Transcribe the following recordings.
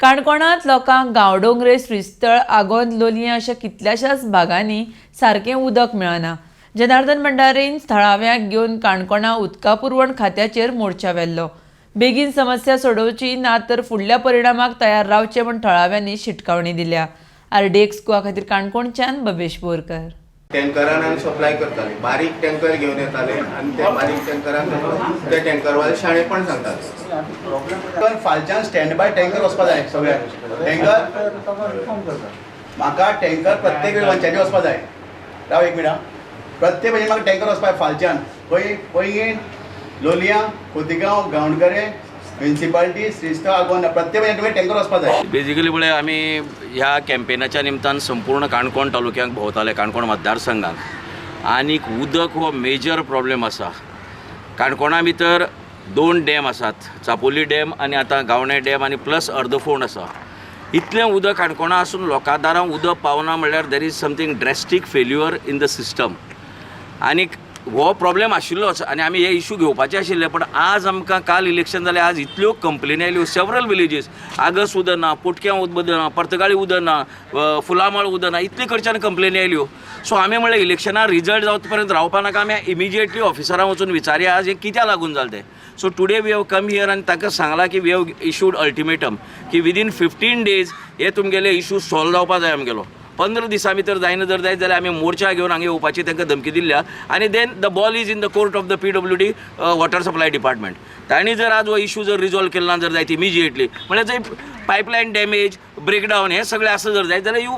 काणकोणांत लोकांक गांवडोंगरे, श्रीस्थळ, आगोंद, लोलयें अशा कितल्याशाच भागांनी सारकें उदक मेळना. जनार्दन भंडारीन थळाव्यांक घेवन काणकोणा उदका पुरवण खात्याचेर मोर्चा व्हेल्लो. बेगीन समस्या सोडोवची ना तर फुडल्या परिणामाक तयार रावचें म्हूण थळाव्यांनी शिटकावणी दिल्या. आरडीएक्स गोवा खातीर काणकोणच्यान बबेश बोरकर. टँकरान आमी सप्लाय करताले. बारीक टँकर घेवन येताले आनी त्या बारीक टँकरान ते टँकरवाले शाणेपण सांगताले. तर फालच्यान स्टँड बाय टँकर वचपा जाय सगळ्याक. टँकर म्हाका टँकर प्रत्येक वेळ पंचायती वचपा जाय. राव एक मिनट. प्रत्येक म्हणजे म्हाका टँकर वचपा जाय फालच्यान खंय? पैंगीण, लोलयां, खोतिगांव, गांवडगरे, म्युनिसिपालिटी, श्रीस्थळ, आगोंदा, प्रत्येक म्हणजे तुवें टँकर वचपा जाय. बेजिकली पळय, आमी ह्या कॅम्पेनाच्या निमतान संपूर्ण काणकोण तालुक्यांक भोंवताले, काणकोण मतदारसंघाक. आनीक उदक हो मेजर प्रॉब्लेम आसा. काणकोणा भितर दोन डॅम आसात, चापोली डॅम आनी आतां गावणे डॅम आनी प्लस अर्दफोंड आसा. इतलें उदक काणकोणा आसून लोकां दारां उदक पावना म्हणल्यार there is something drastic failure in the system. आनीक हो प्रॉब्लेम आशिल्लोच आनी आमी हे इशू घेवपाचे आशिल्ले, पण आज आमकां काल इलेक्शन जालें, आज इतल्यो कंप्लेनी आयल्यो. सेवरल विलेजीस, आगस उदक ना, पोटक्यां उदक ना, पर्तगाळी उदक ना, फुलामळ उदक ना, इतले कडच्यान कंप्लेनी आयल्यो. सो आमी म्हणलें, इलेक्शना रिजल्ट जावत पर्यंत रावपा नाका, आमी इमिजिएटली ऑफिसरां वचून विचारया आज हें कित्याक लागून जालें तें. So today we have come here आनी तांकां सांगलां की we have issued ultimatum की विदीन 15 डेज हे तुमगेले इशू सॉल्व जावपा जाय आमगेलो. 15 दिसां भितर जायना जर जायत जाल्यार आमी मोर्चा घेवन हांगा येवपाची तांकां धमकी दिल्या. आनी then the ball is in the court of the PWD, water supply department. तांणी जर आज हो इशू जर रिजॉल्व केलो ना जर जायत इमिजिएटली, म्हणल्यार जंय पायपलायन डॅमेज, ब्रेकडावन हें सगळें आसा जर जायत जाल्यार you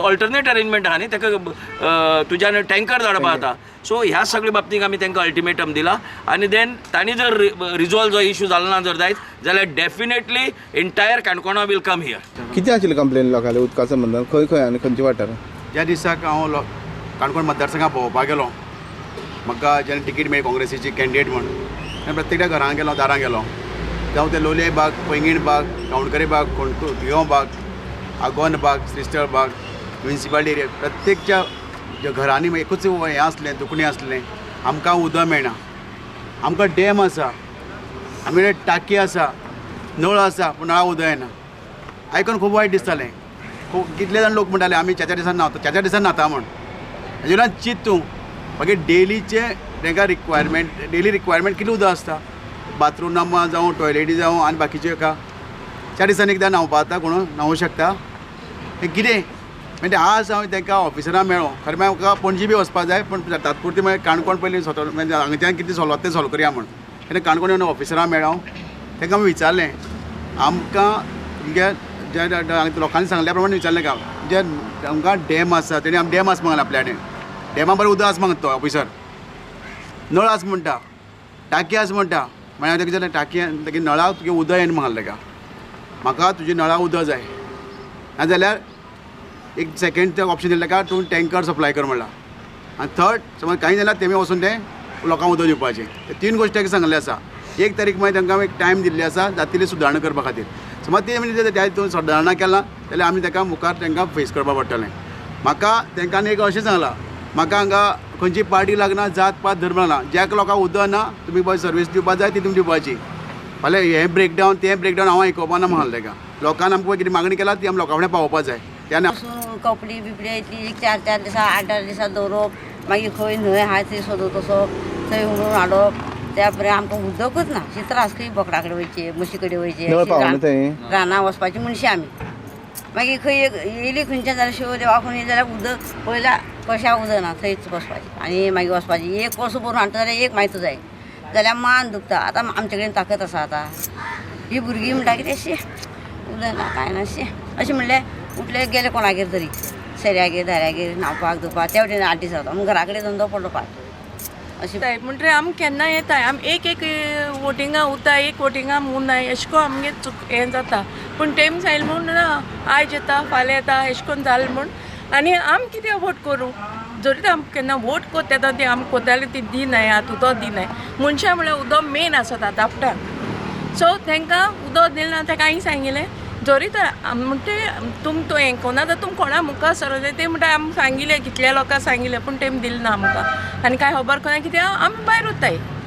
alternate arrangement आहा न्ही, ताका तुज्यान टँकर धाडपा जाता. सो ह्या सगळे बाबतीक आमी तांकां अल्टिमेटम दिला आनी देन तांणी जर रिजॉल्व जो इशू जालो ना जर जायत जाल्यार definitely entire Canacona will come here. कितें आशिल्लें कंप्लेन लोकांले उदका संबंदान, खंय खंय आनी खंयच्या वाठारांत? ज्या दिसाक हांव काणकोण मतदारसंघात भोंवपाक गेलो, म्हाका जेन्ना तिकीट मेळ्ळी काँग्रेसीची कॅन्डिडेट म्हूण, तेन्ना प्रत्येक घरान गेलो, दारां गेलो, जावं ते लोलये बाग, पैंगीण बाग, गांवडकरे बाग, खोतिगांव बाग, आगोंद बाग, श्रीस्थळ बाग, म्युनिसिपालिटी एरिया, प्रत्येकच्या ज्या घरांनी एकूच हें आसलें, दुखणें आसलें, आमकां उदक मेळना. आमकां डॅम आसा, आमगे टाकी आसा, नळ आसा, पूण नळा उदक येना. आयकून खूब वायट दिसतालें. खूब कितले जाण लोक म्हणटाले, आमी चार चार दिसान न्हाता, चार चार दिसान न्हाता म्हूण. हेजे वयल्यान चिंत तूं, मागीर डेलीचे तांकां रिक्वायरमेंट, डेली रिक्वायरमेंट कितलें उदक आसता, बाथरूमा जावं, टॉयलेटी जावं आनी बाकीचे हाका. चार दिसांनी एकदां न्हांवपा जाता? कोण न्हांवूं शकता? हें कितें म्हणजे आज हांव तांकां ऑफिसरां मेळ्ळो. खरें म्हळ्यार म्हाका पणजी बी वचपा जाय, पूण तात्पुरती मागीर काणकोण पयलीं स्वता, म्हणजे हांगाच्यान कितें सॉल्व जाता तें सॉल्व करया म्हूण. तेन्ना काणकोण येवन ऑफिसरां मेळ्ळो, तांकां आमी विचारलें, आमकां तुमगे जे लोकांनी सांगल्या प्रमाणे विचारलें का, जे आमकां डॅम आसा, तेणी आम डॅम आसा म्हणलें आपल्या कडेन, डॅमा बरें उदक आसा मागता तो ऑफिसर, नळ आसा म्हणटा, टाकी आसा म्हणटा. म्हळ्यार ताका विचारलें, टाकी तागे नळाक तुगे उदक येना म्हणलें ताका. म्हाका तुजे नळाक उदक जाय, नाजाल्यार एक सेकेंड ते ऑप्शन दिलें ताका, तूं टँकर सप्लाय कर म्हणला. आनी थर्ड, समज कांय जाल्यार तेमी वचून तें लोकांक उदक दिवपाचें. ते तीन गोश्टी ताका सांगल्ले आसा. 1 तारीख मागीर तांकां एक टायम दिल्ली आसा जाता सुदारणा करपा खातीर. समज ते म्हणजे त्या हितून सुदारणा केला जाल्यार आमी ताका मुखार तांकां फेस करपा पडटलें. म्हाका तांकां एक अशें सांगलां, म्हाका हांगा खंयची पार्टी लागना, जात पात धर्म ना, ज्या लोकांक उदक ना तुमी पळय सर्वीस दिवपा जाय ती तुमी दिवपाची. फाल्यां हें ब्रेकडावन तें ब्रेकडावन हांव आयकोपा ना म्हणलें ताका. लोकांक आमकां कितें मागणी केला ती आमी लोकां फुडें पावोवपा जाय. त्या कपडे बिपडे इतली चार चार दिसा, आठ आठ दिसा दवरप, मागीर खंय न्हंय आहा थंय सोदत वचप, थंय व्हरून हाडप. त्या पर्यंत आमकां उदकूच ना. अशी त्रास. खंय बोकडा कडेन वयचे, म्हशी कडेन वयचे. नळ पावना थंय? रानां वचपाची मनशां आमी. मागीर खंय एक येयली खंयच्यान जाल्यार, शिव देवा खंय जाल्यार उदक पयल्या कशाक उदक ना, थंयच बसपाचें आनी मागीर वचपाचें. एक कळसो भरून हाडटा जाल्यार एक मायतो जाय, जाल्यार मान दुखता. आतां आमचे कडेन ताकद आसा? आतां ही भुरगीं म्हणटा कितें, शी, उदक ना, कांय ना, शी, अशें म्हणलें. उठले, गेले कोणागेर तरी, शेऱ्यागेर धाऱ्यागेर न्हांवपाक धुवपाक. त्या वटेन 8 दीस जाता म्हूण घरा कडेन धंदो पडलो पाट अशें. म्हणटरी आमी केन्ना येताय, आमी एक एक वोटिंगा उरता, एक वोटिंगा उरनाय. अशें करून आमगे चूक हें जाता. पूण तेम सांगलें म्हूण ना, आयज येता, फाल्यां येता, अशें करून जालें म्हूण आनी आमी कितें वोट करूं? जरी आम केन्ना वोट कोत्ता तेन्ना ती आमी कोत्ताले ती दिनाय. आतां उदक दिनाय. मनशां म्हळ्यार उदक मेन आसता आपटाक. सो तांकां उदक दिलें ना. ताका हांवें सांगिलें, जरी तर म्हणटे तुम तो हें कोना तर तुम कोणा मुखार सरले. ते म्हणटा, आमी सांगिलें, कितल्या लोकांक सांगिलें, पूण तेमी दिलें ना आमकां आनी कांय खबर कोना कित्याक आमी भायर उरताय.